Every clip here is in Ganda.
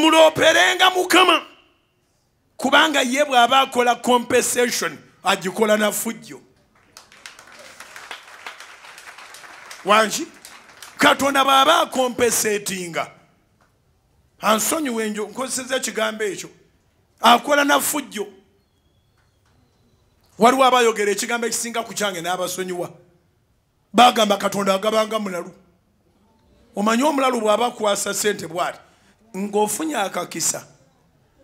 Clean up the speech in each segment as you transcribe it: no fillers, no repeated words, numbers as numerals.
Mulooperenga Mukama, kubanga ye bw'aba akola compensation agikola na fujjo. Wangi Katonda bw'aba akompensatinga, ansonyiwe njo nkozesezza ekigambo ekyo, akola na fujjo. Waliwo abayogera ekigambo ekisinga ku kyange n'abasonyiwa, bagamba Katonda agabanga mulalu. Omanyi omulalu bw'aba akwasa ssente bw'ati, ng'ofunye akakisa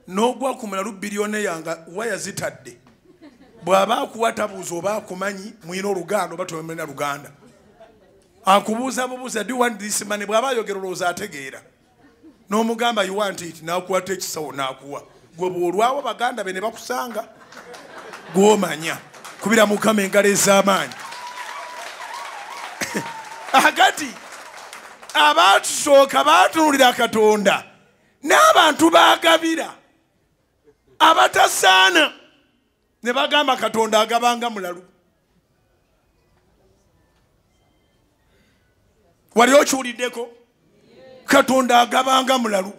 n'ogwa ku mulalu biliyoni yanga waya zitadde, bw'aba akuwa tabuuza oba akumanyi mwina oluganda oba tomulina luganda, akubuuza bubuuza, do you want this money? Bw'aba ayogera olowooza ategeera, n'omugamba you want it, n'akuwata ekisawo n'akuwa. Gwe bw'olwawo baganda be ne bakusanga gw'omanya. Kubira Mukama engalo ez'amaanyi. Akati abatusooka baatunuulira Katonda n'abantu baagabira abatasaana ne bagamba Katonda agabanga mulalu. Wali okiwuliddeko? Katonda agabanga mulalu,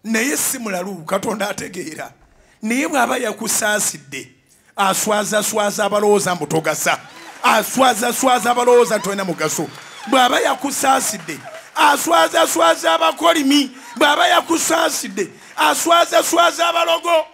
naye si mulalu, Katonda ategeera. Naye bw'aba yakusaasidde aswazaswaza abalowooza mbu togasa, aswazaswaza abalowooza tolina mugaso. Bw'aba yakusaasidde aswazaswaza abakolimi, bw'aba yakusaasidde aswazaswaza abalogo.